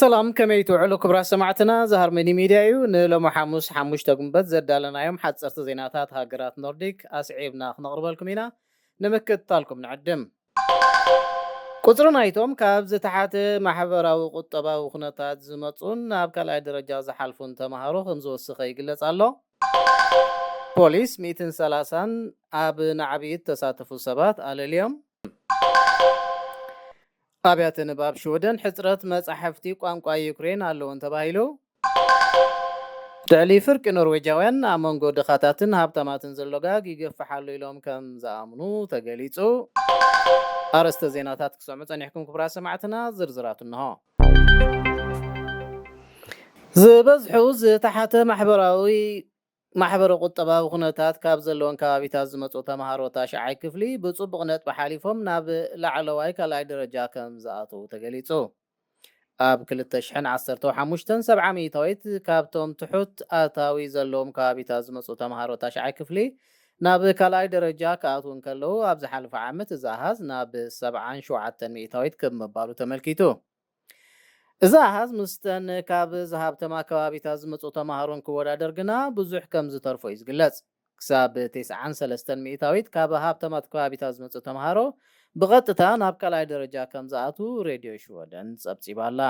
ሰላም፣ ከመይ ትውዕሉ ክቡራት ሰማዕትና? እዚ ሃርመኒ ሚድያ እዩ። ንሎሚ ሓሙስ ሓሙሽተ ጉንበት ዘዳለናዮም ሓፀርቲ ዜናታት ሃገራት ኖርዲክ ኣስዒብና ክነቕርበልኩም ኢና። ንምክትታልኩም ንዕድም። ቁፅሪ ናይቶም ካብ ዝተሓተ ማሕበራዊ ቁጠባዊ ኩነታት ዝመፁን ናብ ካልኣይ ደረጃ ዝሓልፉን ተምሃሮ ከም ዝወሰኸ ይግለፅ ኣሎ። ፖሊስ ሚእትን ሰላሳን ኣብ ናዕቢ እተሳተፉ ሰባት ኣለልዮም። ኣብያተ ንባብ ሽወደን ሕፅረት መፃሕፍቲ ቋንቋ ዩክሬን ኣለውን ተባሂሉ። ልዕሊ ፍርቂ ኖርዌጃውያን ኣብ መንጎ ድኻታትን ሃብታማትን ዘሎ ጋግ ይገፍሕ ኣሎ ኢሎም ከም ዝኣምኑ ተገሊጹ። ኣርእስተ ዜናታት ክሰምዑ ጸኒሕኩም ክቡራት ሰማዕትና፣ ዝርዝራቱ እንሆ። ዝበዝሑ ዝተሓተ ማሕበራዊ ማሕበረ ቁጠባዊ ኩነታት ካብ ዘለወን ከባቢታት ዝመጹ ተምሃሮ ታሽዓይ ክፍሊ ብጽቡቕ ነጥቢ ሓሊፎም ናብ ላዕለዋይ ካልኣይ ደረጃ ከም ዝኣተዉ ተገሊጹ። ኣብ ክልተ ሽሕን ዓሰርተ ሓሙሽተን ሰብዓ ሚእታዊት ካብቶም ትሑት ኣታዊ ዘለዎም ከባቢታት ዝመጹ ተምሃሮ ታሽዓይ ክፍሊ ናብ ካልኣይ ደረጃ ክኣትዉ እንከለዉ፣ ኣብ ዝሓለፈ ዓመት እዚ ኣሃዝ ናብ ሰብዓን ሸውዓተን ሚእታዊት ክብ ምባሉ ተመልኪቱ። እዚ ኣሃዝ ምስተን ካብ ዝሃብተማ ከባቢታት ዝመጹ ተምሃሮን ክወዳደር ግና ብዙሕ ከም ዝተርፎ እዩ ዝግለጽ። ክሳብ ተስዓን ሰለስተን ሚእታዊት ካብ ሃብተማት ከባቢታት ዝመጹ ተምሃሮ ብቐጥታ ናብ ካልኣይ ደረጃ ከም ዝኣትዉ ሬድዮ ሽወደን ጸብጺባ ኣላ።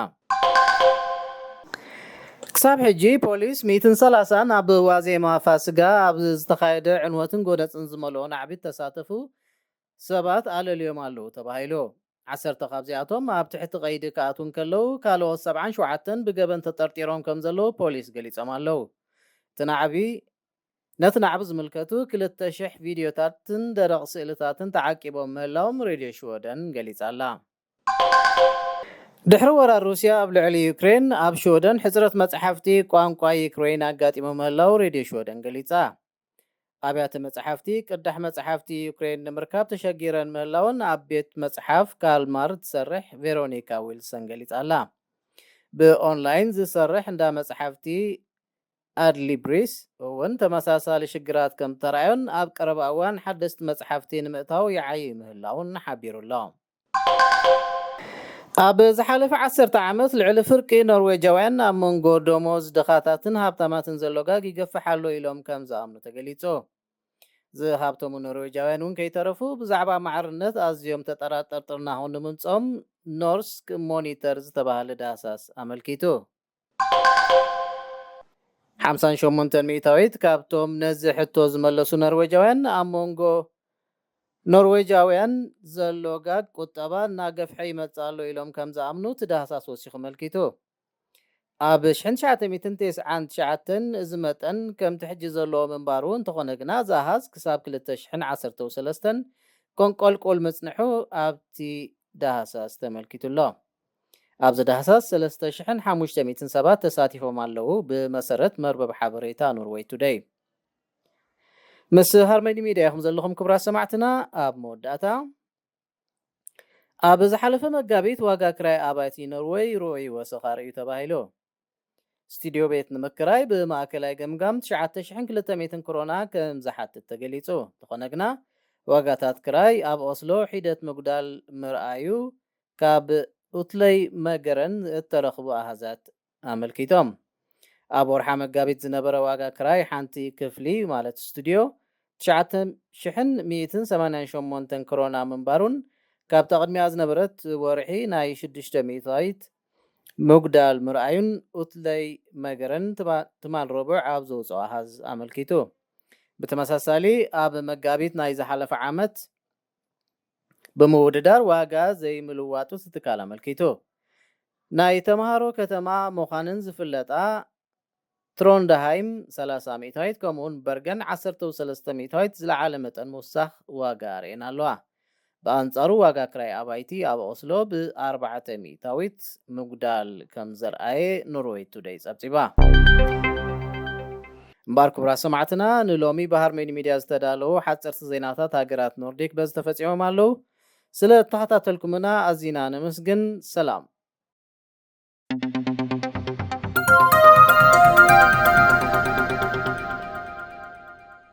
ክሳብ ሕጂ ፖሊስ ሚእትን ሰላሳን ኣብ ዋዜማ ፋስጋ ኣብ ዝተኻየደ ዕንወትን ጎነጽን ዝመልኦ ናዕቢ እተሳተፉ ሰባት ኣለልዮም ኣለዉ ተባሂሉ። ዓሰርተ ካብዚኣቶም ኣብ ትሕቲ ቀይዲ ክኣትዉ እንከለዉ፣ ካልኦት ሰብዓን ሸውዓተን ብገበን ተጠርጢሮም ከም ዘለዉ ፖሊስ ገሊጾም ኣለዉ። እቲ ናዕቢ፣ ነቲ ናዕቢ ዝምልከቱ ክልተ ሽሕ ቪድዮታትን ደረቕ ስእልታትን ተዓቂቦም ምህላዎም ሬድዮ ሽወደን ገሊጻ ኣላ። ድሕሪ ወራር ሩስያ ኣብ ልዕሊ ዩክሬን፣ ኣብ ሽወደን ሕጽረት መጽሓፍቲ ቋንቋ ዩክሬን ኣጋጢሙ ምህላው ሬድዮ ሽወደን ገሊጻ። ኣብያተ መጽሓፍቲ ቅዳሕ መጽሓፍቲ ዩክሬን ንምርካብ ተሸጊረን ምህላውን ኣብ ቤት መጽሓፍ ካልማር ትሰርሕ ቬሮኒካ ዊልሰን ገሊጻ ኣላ። ብኦንላይን ዝሰርሕ እንዳ መጽሓፍቲ ኣድሊብሪስ እውን ተመሳሳሊ ሽግራት ከም ተራእዮን ኣብ ቀረባ እዋን ሓደስቲ መጽሓፍቲ ንምእታው ይዓዪ ምህላውን ሓቢሩ ኣሎ። ኣብ ዝሓለፈ ዓሰርተ ዓመት ልዕሊ ፍርቂ ኖርዌጃውያን ኣብ መንጎ ደሞዝ ድኻታትን ሃብታማትን ዘሎ ጋግ ይገፍሕ ኣሎ ኢሎም ከም ዝኣምኑ ተገሊጹ። ዝሃብተሙ ኖርዌጃውያን እውን ከይተረፉ ብዛዕባ ማዕርነት ኣዝዮም ተጠራጠርጥርናኹ ንምምጾም ኖርስክ ሞኒተር ዝተባህለ ዳህሳስ ኣመልኪቱ። ሓምሳን ሸሞንተን ሚእታዊት ካብቶም ነዚ ሕቶ ዝመለሱ ኖርዌጃውያን ኣብ መንጎ ኖርዌጃውያን ዘሎ ጋግ ቁጠባ እናገፍሐ ይመጽእ ኣሎ ኢሎም ከም ዝኣምኑ እቲ ዳህሳስ ወሲኹ ኣመልኪቱ። ኣብ ሽሕን ትሽዓተ ሚእትን ተስዓን ትሽዓተን እዚ መጠን ከምቲ ሕጂ ዘለዎ ምንባሩ እንተኾነ ግና፣ እዚ ኣሃዝ ክሳብ ክልተ ሽሕን ዓሰርተው ሰለስተን ከንቆልቁል ምጽንሑ ኣብቲ ዳህሳስ ተመልኪቱ ኣሎ። ኣብዚ ዳህሳስ ሰለስተ ሽሕን ሓሙሽተ ሚእትን ሰባት ተሳቲፎም ኣለዉ፣ ብመሰረት መርበብ ሓበሬታ ኖርወይ ቱደይ። ምስ ሃርመኒ ሚድያ ኢኹም ዘለኹም ክቡራት ሰማዕትና። ኣብ መወዳእታ፣ ኣብ ዝሓለፈ መጋቢት ዋጋ ክራይ ኣባይቲ ኖርወይ ርኡይ ወሰኻ ርእዩ ተባሂሉ። ስቱድዮ ቤት ንምክራይ ብማእከላይ ገምጋም ትሽዓተ ሽሕን ክልተ ሚእትን ክሮና ከም ዝሓትት ተገሊጹ። እንተኾነ ግና፣ ዋጋታት ክራይ ኣብ ኦስሎ ሒደት ምጉዳል ምርኣዩ ካብ ኡትለይ መገረን እተረኽቡ ኣሃዛት ኣመልኪቶም። ኣብ ወርሓ መጋቢት ዝነበረ ዋጋ ክራይ ሓንቲ ክፍሊ፣ ማለት ስቱድዮ፣ ትሽዓተ ሽሕን ሚእትን ሰማንያን ሸሞንተን ክሮና ምንባሩን፣ ካብታ ቅድሚኣ ዝነበረት ወርሒ ናይ ሽዱሽተ ሚእታዊት ምጉዳል ምርኣዩን ኡትለይ መገረን ትማ-፣ ትማል ረቡዕ ኣብ ዘውፅኦ ኣሃዝ ኣመልኪቱ። ብተመሳሳሊ፣ ኣብ መጋቢት ናይ ዝሓለፈ ዓመት ብምውድዳር ዋጋ ዘይምልዋጡ እቲ ትካል ኣመልኪቱ። ናይ ተምሃሮ ከተማ ምዃንን ዝፍለጣ ትሮንደሃይም ሰላሳ ሚእታዊት፣ ከምኡውን በርገን ዓሰርተ ሰለስተ ሚእታዊት ዝለዓለ መጠን ምውሳኽ ዋጋ ኣርእየን ኣለዋ። ብኣንጻሩ ዋጋ ክራይ ኣባይቲ ኣብ ኦስሎ ብኣርባዕተ ሚእታዊት ምጉዳል ከም ዘርኣየ ኖርወይ ቱደይ ጸብጺባ። እምበኣር ክቡራት ሰማዕትና፣ ንሎሚ ብሃርመኒ ሚድያ ዝተዳለዉ ሓጸርቲ ዜናታት ሃገራት ኖርዲክ በዚ ተፈጺሞም ኣለዉ። ስለ እተኸታተልኩምና ኣዚና ነመስግን። ሰላም።